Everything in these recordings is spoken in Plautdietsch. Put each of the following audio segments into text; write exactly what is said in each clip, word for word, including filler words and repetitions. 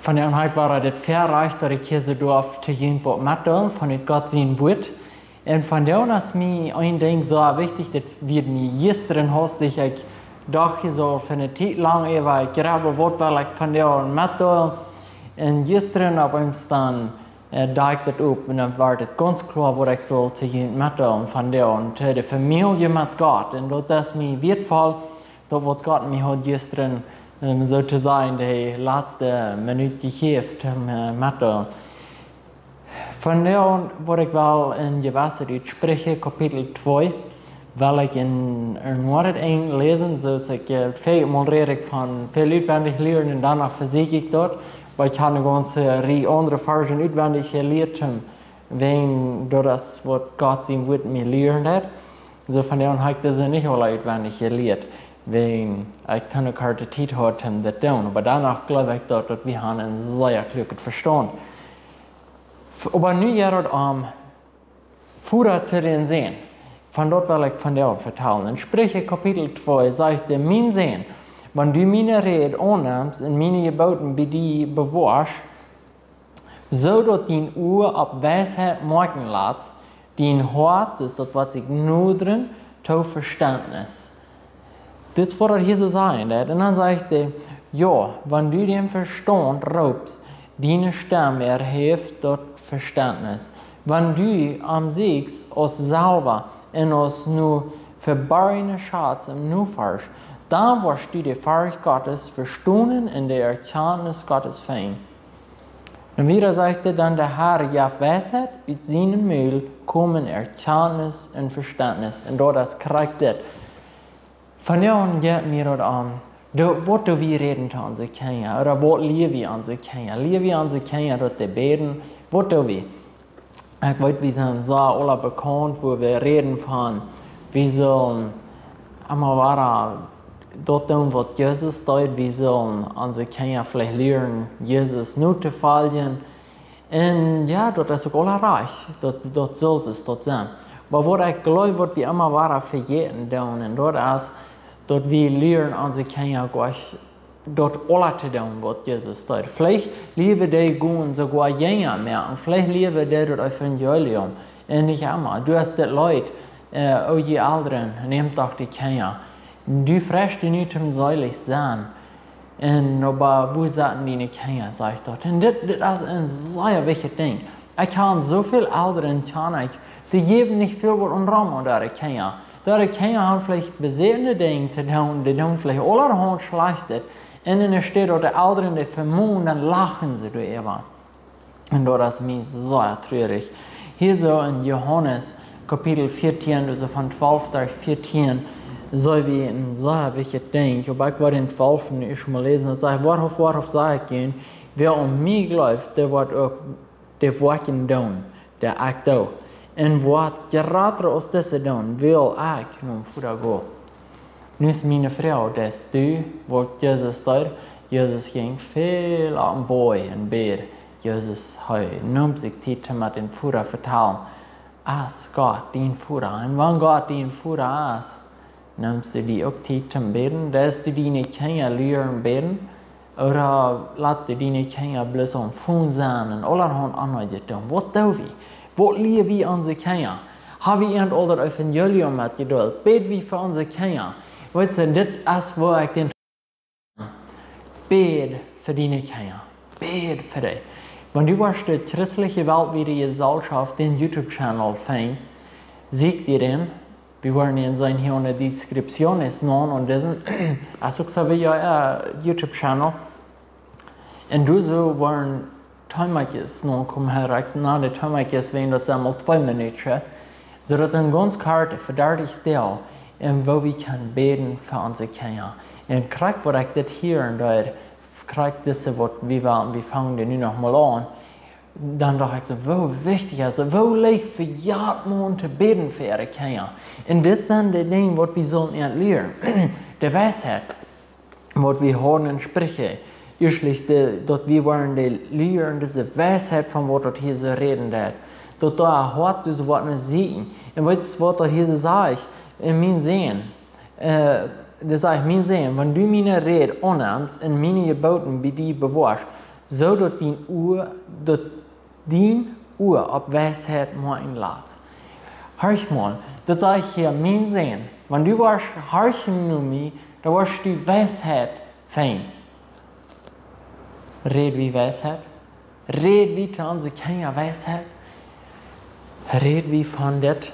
Vondoag hab ekj wada daut Väarajcht, daut ekj hia soo derf to junt waut metdeelen von Gott sien Wuat. Un vondoag es mie een Dinkj soo wichtich, daut wia mie jistren hastich, ekj docht, ekj saul fa eene Tiet lang äwa, ekj jleew, waut well ekj vondoag metdeelen. Un jistren opp eemol dan, äh, docht ekj daut opp un dan wort et gaunz kloa, waut ekj saul to junt metdeelen vondoag, to de Famielje met Gott. Un daut es mie wieetvoll, daut waut Gott mie haud jistren, ähm, soo to sajen, de latste Minut jejäft, ähm, äh, metdeelen. Vondoag wudd ekj well en jewesset ut Spricha Kapitel twee, well ekj en, en Wort en läsen, soo aus ekj, äh, väl mol räd ekj von väl utwendich lieren un doano vesieekj ekj daut, oba ekj hab eene gaunze Rieej aundre Varschen utwendich jelieet, ähm, wäajen daut es waut Gott sien Wuat mie lieren deed. Soo vondoag hab ekj dise nich aula utwendich jelieet, wäajen ekj kjeene korte Tiet haud om daut to doonen. Oba doano jleew ekj daut, daut wie haben een sea kluaket Vestaunt. F-, oba nu jeit et om Voda to dän Sän. Von daut well ekj vondoag vetalen. En Spricha Kapitel twee sajcht et: Mien Sän, wan du miene Räd aunnemst un miene Jeboten bie die bewoascht, soo daut dien Ua opp Weisheit moakjen lat, dien Hoat, daut es daut waut sikj nodren, to Vestentnis. Dit es waut et hia soo sajen deit. Un dan sajcht et: Jo, wan du dän Vestaunt roopst, diene Stemm erhäft daut Vestentnis. Wan du am sieekjst aus Selwa un aus no veborjne Schauz em Nofasch, dan woascht du de Forcht Gottes vestonen un de Erkjantnis Gottes finjen. Un wieda sajcht et dan: De Herr jeft Weisheit, ut sienen Mul komen Erkjantnis un Vestentnis. Un daut es krakjt dit. Vondoag jeit mie daut aun, doo, waut doo wie räden to onse Kjinja? Ooda waut lia wie onse Kjinja? Lia wie onse Kjinja daut to bäden? Waut doo wie? Ekj weet, wie sent soo aula bekaunt, wua wie räden von, wie sellen emma wada daut doonen, waut Jesus deed. Wie sellen onse Kjinja veleicht lieren, Jesus notofoljen. Un jo, daut es uk aula rajcht. Daut, daut saul soo daut sennen. Oba waut ekj jleew, waut wie emma wada vejäten doonen, un daut es, daut wie lieren onse Kjinja uk daut aula to doonen, waut Jesus deed. Veleicht lia wie dee gonen soogoa jinja moaken. Veleicht lia wie dee daut Evangelium. Un nich emma. Du hast dit Leet, äh, o jie Elren, nämt doch de Kjinja. Du frajchst die nu toom seelich sennen. Un oba wua sent diene Kjinja, sajcht daut. Un dit, dit es een sea wichtjet Dinkj. Ekj kjan soo väl Elren, kjan ekj, dee jäwen nich väl waut om äare Kjinja. Äare Kjinja haben veleicht besätne Dinja to doonen, dee doonen veleicht aulahaunt Schlajchtet. Un enne Städ daut de Elren dee vemonen, dan lachen see doaräwa. Un daut es mie sea trurich. Hia soo en Johanes Kapitel vieetieen, aulsoo von twalf bat vieetieen, soo wie een sea wichtjet Dinkj. Oba ekj wull en twalf nu ieescht mol läsen. Daut sajcht: Woarhauft, woarhauft, saj ekj junt, wäa aun mie jleeft, dee woat uk de Woakjen doonen, dee ekj doo. Un woat jratre aus dise doonen, wiels ekj nom Voda go. Nu es miene Froag: Deist du waut Jesus deed? Jesus jinkj väl opp dän Boajch un bäd. Jesus, hee neem sikj Tiet toom met dän Voda vetalen. Es Gott dien Voda? Un wan Gott dien Voda es, nemst du die uk Tiet toom bäden? Deist du diene Kjinja lieren bäden? Ooda latst du diene Kjinja bloos aum Phone sennen un aulahaunt aundret doonen? Waut doo wie? Waut lia wie onse Kjinja? Ha wie an aul daut Evangelium metjedeelt? Bäd wie fa onse Kjinja? Weetst du, dit es wua ekj dän Bäd fa diene Kjinja. Bäd fa dee. Wan du woascht de Christliche Weltwiede Gesellschaft dän YouTube-Channel finjen, sieekj die dän. Wie woaren dän seenen hia enne Description, es noch aun disen, es uk soo wie, äh, YouTube-Channel. Un doa soo woaren Teemakjes nokomen, hee rajcht no de Teemakjes, wäajen daut sent mau twee Minuten. Soo daut sent gaunz korte, fa dartich Deel, un wua wie kjennen bäden fa onse Kjinja. Un krakjt waut ekj dit hieren deed, krakjt dise waut wie wellen, wie fangen dee nu noch mol aun. Dan docht ekj soo, woo wichtich es et, woo leicht vejät maun to bäden fa äare Kjinja. Un dit sent de Dinja waut wie sellen an lieren. De Weisheit, waut wie hieren en Spricha. Ieeschtlich de, daut wie woaren dee lieren, dise Weisheit von waut daut hia soo räden deit. Daut doa Hoat dise waut no sieekjen. Un weetst waut daut hia soo sajcht? En mien Sän. Äh, dee sajcht: Mien Sän, wan du miene Räd aunnemst un miene Jeboten bie die bewoascht, Soo daut dien Ua, daut dien Ua opp Weisheit moakjen lat. Horch mol, daut sajcht hia: Mien Sän, wan du woascht horchen no mie, dan woascht du Weisheit finjen. Räd wie Weisheit? Räd wie to onse Kjinja Weisheit? Räd wie von dit?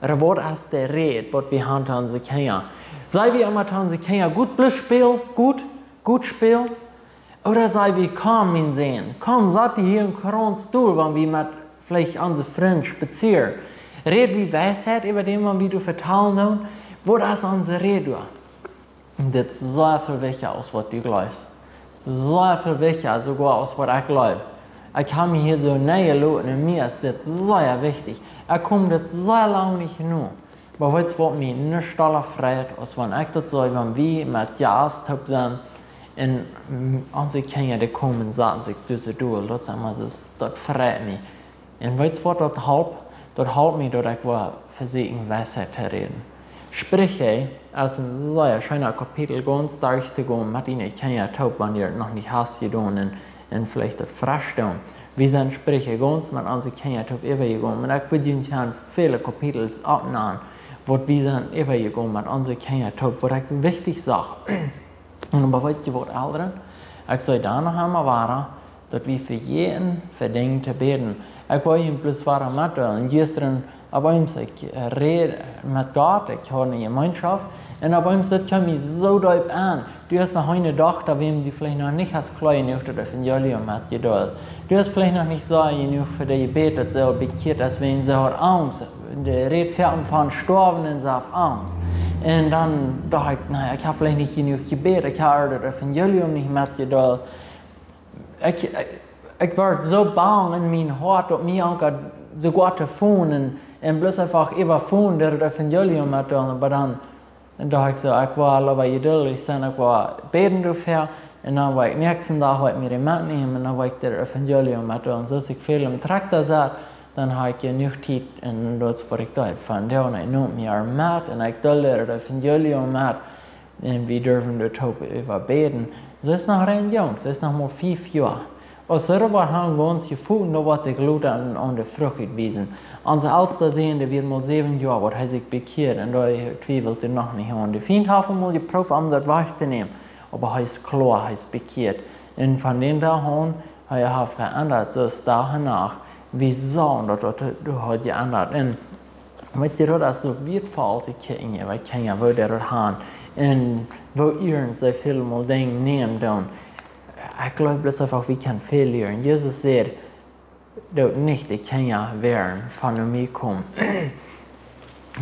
Ooda waut es de Räd, waut wie han to onse Kjinja? Saj wie emma to onse Kjinja: Goot, bloos späl, goot, goot späl? Ooda saj wie: Komm, mien Sän, komm, sat die hia em Krauns dol, wan wie met veleicht onse Frind spazieren? Räd wie Weisheit äwa däm, wan wie doa vetalen doonen? Waut es onse Räd doa? Un dit es sea väl wichtja aus waut du jleefst. Sea väl wichtja soogoa aus waut ekj jleew. Ekj hab mie hia soo nenjeloten un mie es dit sea wichtich. Ekj kom dit sea lang nich no. Oba weetst waut mie nuscht dolla freit, aus wan ekj daut see, wan wie met Jast toop sent un, mm, onse Kjinja, dee komen, saten sikj doa soo dol. Daut es emma soo, daut freit mie. Un weetst waut daut halpt? Daut halpt mie, daut ekj woa vesieekjen Weisheit to räden. Spricha es een sea scheena Kapitel, gaunz derch to gonen met diene Kjinja toop, wan du daut noch nich hast jedonen, un, un veleicht daut fresch doonen. Wie sent Spricha gaunz met onse Kjinja toop äwajegonen. Un ekj wudd junt jiern väle Kapitels oppnanen, waut wie sent äwajegonen met onse Kjinja toop, waut ekj wichtich sach. Un oba weetst waut, Elren? Ekj saj dan noch emol wada, daut wie vejäten fa Dinja to bäden. Ekj well junt bloos wada metdeelen. Jistren, opp eemol, ekj, äh, räd met Gott, ekj haud eene Jemeenschoft. Un opp eemol, daut kjeem mie soo deep aun. Du hast noch eenen Dach, daut wäm du veleicht noch nich hast kloa jenuach daut Evangelium metjedeelt. Du hast veleicht noch nich soo jenuach fa dee jebät, daut see bekjieet es, wäajen see haud Angst. Dee räd väl von stoawen un see haud Angst. Un dan docht ekj: Na, ekj hab veleicht nich jenuach jebät, ekj hab daut Evangelium nich metjedeelt. Ekj, ekj, ekj wort soo bang en mien Hoat, daut mie aunkaum soogoa to fonen un, un bloos eefach äwa fonen daut Evangelium metdeelen. Oba dan docht ekj soo: Ekj woa leewa jeduldich sennen, ekj woa bäden doafäa. Un dan woa ekj näakjsten Dach woa ekj mie dee metnämen un dan woa ekj daut Evangelium metdeelen. Soo aus ekj väl em Trakta saut, dan haud ekj jenuach Tiet un daut es waut ekj deed. Von doa aun, ekj neem mie met un ekj deeld daut Evangelium met. Un wie durwen doa toop äwa bäden. See es noch rein junk, see es noch mau fief Joa. Aus see waut han gaunz jefoten, dan woat sikj lota aun, aun de Frucht utwiesen. Onse elsta Sän, dee wia mau säwen Joa, waut hee sikj bekjieed, un doa twiewelt hee noch nich aun. De Fient haft am mol jeprooft, am daut wajchtonämen. Oba hee es kloa, hee es bekjieet. Un von dän Dach aun, hee haft veendat, soo aus Dach un Nacht. Wie sagen daut, daut, daut haft jeendat. Un weetst, daut es soo wieetvoll to kjikjen, waut Kjinja, woo dee daut han. Un woo iernst see väl mol Dinja nämen doonen. Ekj jleew bloos eefach, wie kjennen väl lieren. Jesus säd: Doot nich de Kjinja wieren von no mie komen.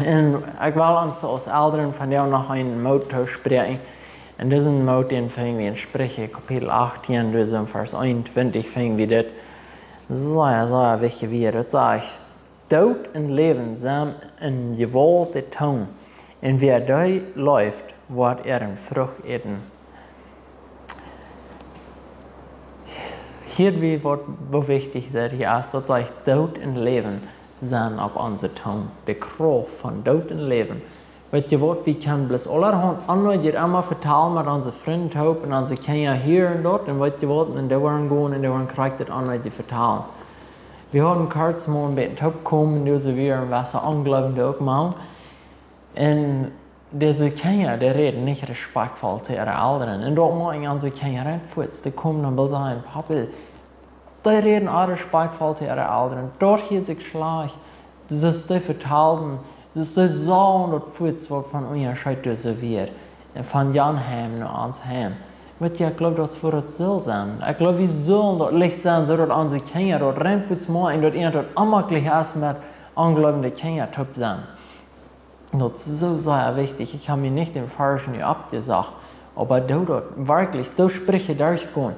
Un ekj well ons aus Elren von doa noch eenen Moot toospräakjen. Un disen Moot, dän finj wie en Spricha Kapitel achtieen, doa en Varsch eenuntwintich finj wie dit. Sea, sea wichtich wia. Daut sajcht: Doot un Läwen sent en Jewault de Tung, un wäa dee leeft, woat äare Frucht äten. Hia wia waut, woo wichtich daut hia es, daut sajcht: Doot un Läwen sent opp onse Tung. De Krauft von Doot un Läwen. Weetst waut, wie kjennen bloos aulahaunt onneedjet emma vetalen met onse Frind toop un onse Kjinja hia un doa. Un weetst waut, un dee woaren gonen un dee woaren krakjt daut onneedje vetalen. Wie hauden kort mol een bät toop komen, dise wia een waut onjleewende uk mau. Un dise Kjinja, dee räden nich respektvoll to äare Elren. Un daut moaken onse Kjinja rein fuaz. Dee komen dan bloos sajen: Papi, dee räden onrespektvoll to äare Elren. Daut hieet sikj schlajcht. Daut es, dee vetalden, daut es, dee sagen daut fuaz, waut von Unjascheet doa wia. Un von jan Heim no ons Heim. Weetst, ekj jleew, daut es woo daut saul sennen. Ekj jleew, wie sellen daut Licht sennen, soo daut onse Kjinja daut rein fuaz moaken, daut an daut onmaklich es met onjleewende Kjinja toop sennen. Daut es soo sea wichtich. Ekj hab mie nich dän Varsch nu aufjesacht, oba doa daut werkjlich, doa Spricha derchgonen.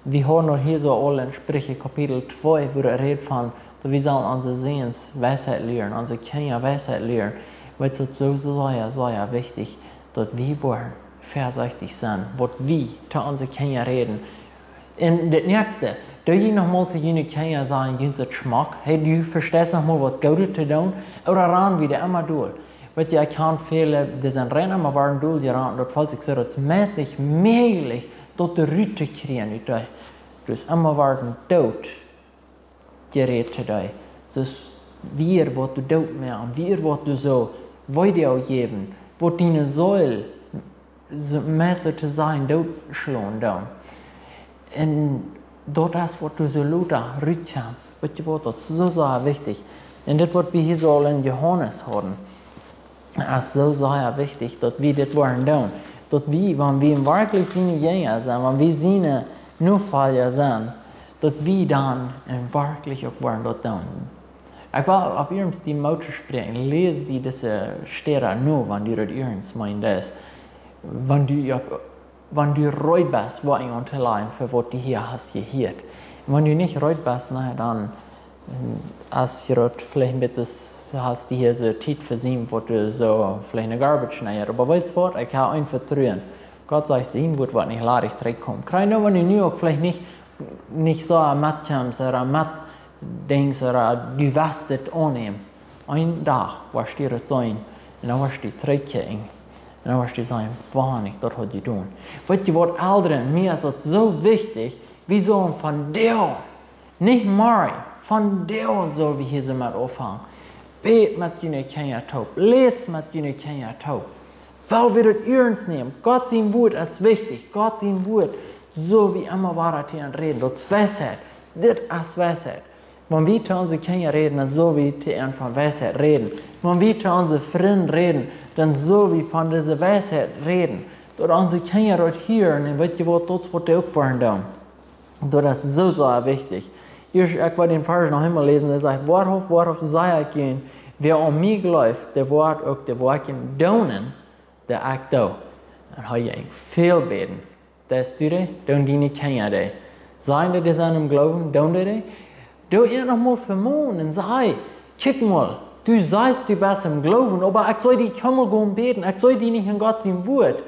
Wie hauden noch hia soo aul en Spricha Kapitel twee, woo daut rät von, daut wie sellen onse Säns Weisheit lieren, onse Kjinja Weisheit lieren. Weetst, daut es soo sea, sea wichtich, daut wie woaren väasechtich sennen, waut wie to onse Kjinja räden. Un daut näakjste, doo jie noch mol to june Kjinja sajen, jie sent schmock, hey, du vesteist noch mol waut Goodet to doonen, ooda rannen wie dee emma dol? Weetst, ekj kjan väle, dee sent rein emma wada dol jerant, daut felt sikj soo, daut es meist nich mäajlich, daut doa rut to kjrieen ut dee. Du hast emma worden doot jerät to die. Soo wia waut du doot moaken, wia waut du soo Video jäwen, waut diene Seel soo meist to sennen doot schlonen doonen. Un daut es waut du soo lota rutkjemst. Weetst du waut, daut es soo sea wichtich. Un dit waut wie hia soo aul en Johanes hauden, es soo sea wichtich, daut wie dit woaren doonen. Daut wie, wan wie werkjlich siene Jinja sent, wan wie siene Nofolja sent, daut wie dan en werkjlich uk woaren daut doonen. Ekj well opp iernst die Moot toospräakjen, läs die dise Städa no, wan du daut iernst meenen deist. Wan du, wan du reed best, waut enn to lajen fa waut du hia hast jehieet. Un wan du nich reed best, na dan, mm, es je daut veleicht een bät, hast du hia soo Tiet fa sien, waut du soo veleicht en de garbage schmietst. Oba weetst waut, ekj hab een Vetruen. Gott sajcht, sien Wuat woat nich ladich trigjkomen. Kjrieech nu, wan du nu uk veleicht nich, nich soo met kjemst, ooda met denkjst, ooda du west dit aunnämen. Een Dach woascht du daut seenen, un dan woascht du trigjkjikjen, un dan woascht du sajen, woo ekj daut haud jedonen. Weetst du waut, Elren, mie es daut soo wichtich, wie sellen vondoag, nich morjen, vondoag sell wie hia soo met aunfangen. Bät met june Kjinja toop, läs met june Kjinja toop. Well wie daut iernst nämen. Gott sien Wuat es wichtich. Gott sien Wuat, sell wie emma wada to an räden. Daut es Weisheit. Dit es Weisheit. Wan wie to onse Kjinja räden, dan sell wie to an von Weisheit räden. Wan wie to onse Frind räden, dan sell wie von dise Weisheit räden. Daut onse Kjinja daut hieren, un weetst du waut, daut es waut dee uk woaren doonen. Daut es soo, soo wichtich. Ieescht, ekj well dän Varsch noch eemol läsen, dee sajcht, woarhaupt, woarhaupt, saj ekj junt, wäa aun mie jleeft, dee woat uk de Woakjen doonen, dee ekj doo. Dan hab jie väl bäden. Daut es, doonen diene Kjinja dee. Sent dee, dee sent em Gloowen, doonen dee dee? Doo an noch mol vemonen un saj, kjikj mol, du sajchst, du best em Gloowen, oba ekj see die kjeenmol gonen bäden, ekj see die nich en Gott sien Wuat.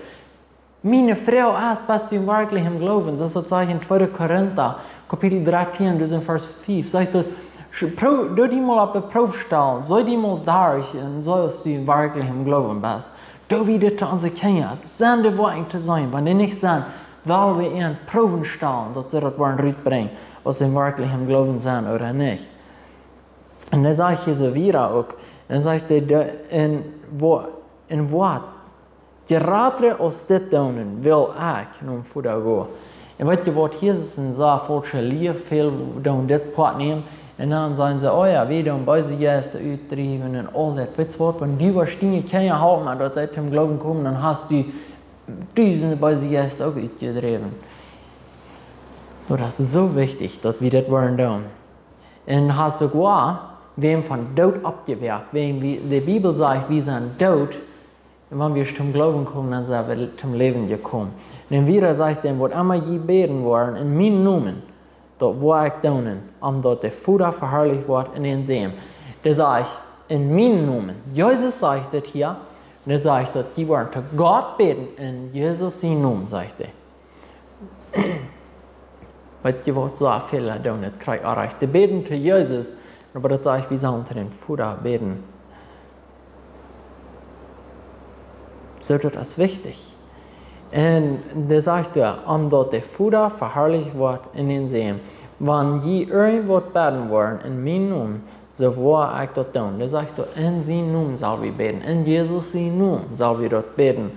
Miene Froag es, best du werkjlich em Gloowen? Soo aus daut sajcht en tweede Korinta, Kapitel dartieen, doa en Varsch fiew, sajcht daut, sch-, proo-, doo die mol opp de Proow stalen, see die mol derch, un see aus du werkjlich em Gloowen best. Doo wie dit to onse Kjinja, sent dee Woakjen to seenen, wan dee nich sent, well wie an Proowen stalen, daut see daut woaren rutbrinjen, aus see werkjlich em Gloowen sent ooda nich. Un dan sajcht hee soo wieda uk, dan sajcht hee, dee, en wo-, en waut jratre aus dit doonen, well ekj nom Voda gonen. Un weetst du waut, hia es een sea faulsche Lia, väl doonen dit Poat nämen. Un dan sajen see, o jo, wie doonen beese Jeista utdriewen un aul daut. Weetst du waut, wan du woascht diene Kjinja halpen, daut dee tom Gloowen komen, dan hast du dusende beese Jeista uk utjedräwen. Daut es soo wichtich, daut wie dit woaren doonen. Un hast uk waut, wäm von Doot oppjewakjt, wäm wie, de Bibel sajcht, wie sent doot, un wan wie tom Gloowen komen, dan sent wie tom Läwen jekomen. Un wieda sajcht hee, waut emma jie bäden woaren en mienen Nomen, daut woa ekj doonen, om daut de Voda veharlicht woat en dän Sän. Dee sajcht, en mienen Nomen. Jesus sajcht dit hia, un dee sajcht, daut jie woaren to Gott bäden en Jesus sien Nomen, sajcht hee. Weetst du waut, soo väle doonen daut krakjt aundasch. Dee bäden to Jesus, oba daut sajcht, wie sellen to dän Voda bäden. Soo, daut es wichtich. Un dee sajcht doa, om daut de Voda veharlicht woat en dän Sän. Wan jie irjent waut bäden woaren en mienen Nomen, soo woa ekj daut doonen. Dee sajcht doa, en sienen Nomen sell wie bäden. En Jesus sienen Nomen sell wie daut bäden.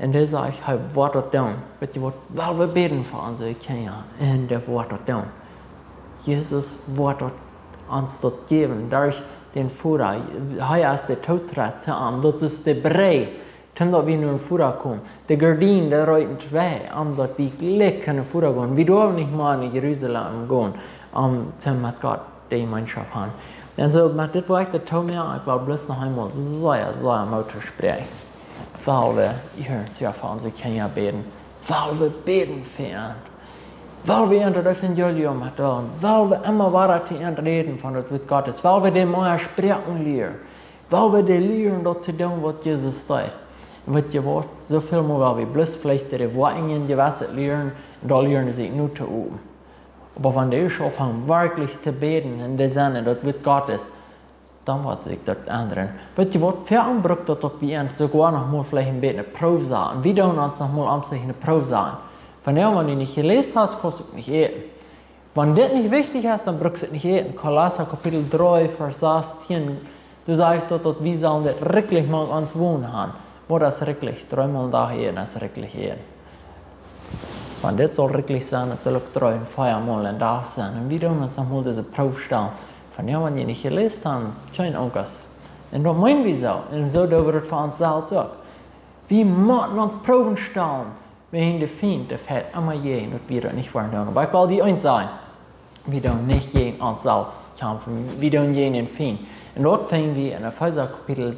Un dee sajcht, hee woat daut doonen. Weetst du waut, well wie bäden fa onse Kjinja, un dee woat daut doonen. Jesus woat daut, ons daut jäwen, derch dän Voda. Hee es de Tootrit to am. Daut es de Brigj, toom daut wie no dän Voda komen. De Gardien, dee rut en twee, om daut wie jlikj kjennen no dän Voda gonen. Wie derwen nich mea no Jerusalem gonen, om to met Gott de Jemeenschoft haben. Un soo, met dit well ekj daut toomoaken, ekj well bloos noch eemol sea, sea Moot toospräakjen. Well wie hia fa onse Kjinja bäden. Well wie bäden fa an. Well wie an daut Evangelium metdeelen. Well wie emma wada to an räden von daut Wuat Gottes. Well wie dee mea Sproaken lieren. Well wie dee lieren daut to doonen, waut Jesus deed. Un weetst du waut, soo väl mol well wie bloos veleicht de Woakjen jewess lieren, un dan lieren see sikj no to open. Oba wan dee ieescht aunfangen werkjlich to bäden en dän Sän, daut Wuat Gottes, dan woat sikj daut endren. Weetst du waut, fa an brukt daut, daut wie an soogoa noch mol veleicht een bät ne Proow saten. Wie doonen ons noch mol om sikj ne Proow saten. Von jo, wan du nich jeläst hast, kaust du uk nich äten. Wan dit nich wichtich es, dan bruckst du nich äten. Kolossa Kapitel dree, Varsch sastieen, doa sajcht daut, daut wie sellen dit rikjlich mank ons wonen haben. Waut es rikjlich? Dreemol een Dach äten es rikjlich äten. Wan dit saul rikjlich sennen, daut saul uk dree un vea Mol een Dach sennen. Un wie doonen ons noch mol dise Proow stalen. Von jo, wan jie nich jeläst haben, kjeen Onkas. Un daut meenen wie soo. Un soo doo wie daut fa ons selfst uk. Wie motten ons Proowen stalen. Wäajen de Fient, dee fajcht emma jäajen, daut wie daut nich woaren doonen. Oba ekj well die eent sajen. Wie doonen nich jäajen ons selfst kjamfen. Wie doonen jäajen dän Fient. Un daut finj wie en Efeesa Kapitel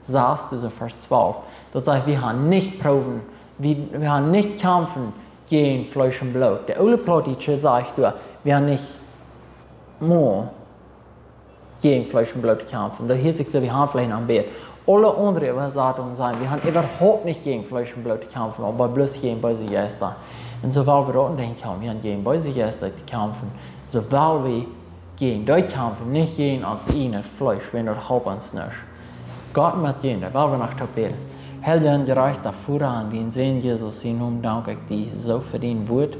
sas, doa Varsch twalf. Daut sajcht, wie haben nich Proowen, wie, wie haben nich kjamfen jäajen Fleesch un Bloot. De oole Plautdietsche sajcht doa, wie haben nich mol jäajen Fleesch un Bloot kjamfen. Daut hieet sikj soo, wie haben veleicht noch een bät. Aule aundre Äwasatungen sajen, wie haben äwahaupt nich jäajen Fleesch un Bloot to kjamfen, oba bloos jäajen beese Jeista. Un soo well wie daut denkjen, wie haben jäajen beese Jeista to kjamfen. Soo well wie jäajen dee kjamfen, nich jäajen ons ieejnet Fleesch, wan daut halpt ons nuscht. Gott met junt, well wie noch toop bäden. Heilja un jerajchta Voda, en dienen Sän Jesus sienen Nomen dank ekj die soo fa dien Wuat.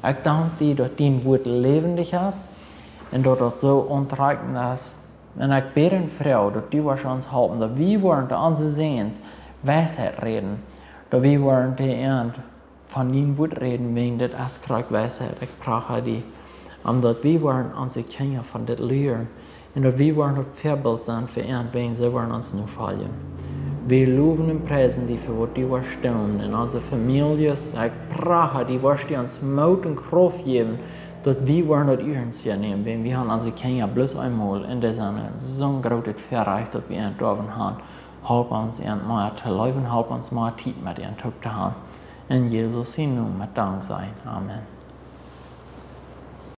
Ekj dank die, daut dien Wuat läwendich es un daut daut soo auntrakjent es. Un ekj bäd un froag, daut du woascht ons halpen, daut wie woaren to onse Säns Weisheit räden, daut wie woaren to an von dien Wuat räden, wäajen dit es krakjt Weisheit. Ekj pracha die, om daut wie woaren onse Kjinja von dit lieren un daut wie woaren daut Väabilt sennen fa an, wäajen see woaren ons nofoljen. Wie lowen un priesen die fa waut du woascht doonen en onse Famieljes. Ekj pracha die, woascht du ons Moot un Krauft jäwen, daut wie woaren daut iernst nämen, wäajen wie haben onse Kjinja bloos eemol un dee sent soon grootet Väarajcht, daut wie an doawen haben. Halp ons an mea to leewen, halp ons mea Tiet met an toop to haben. En Jesus sienen Nomen met Dank sajen. Amen.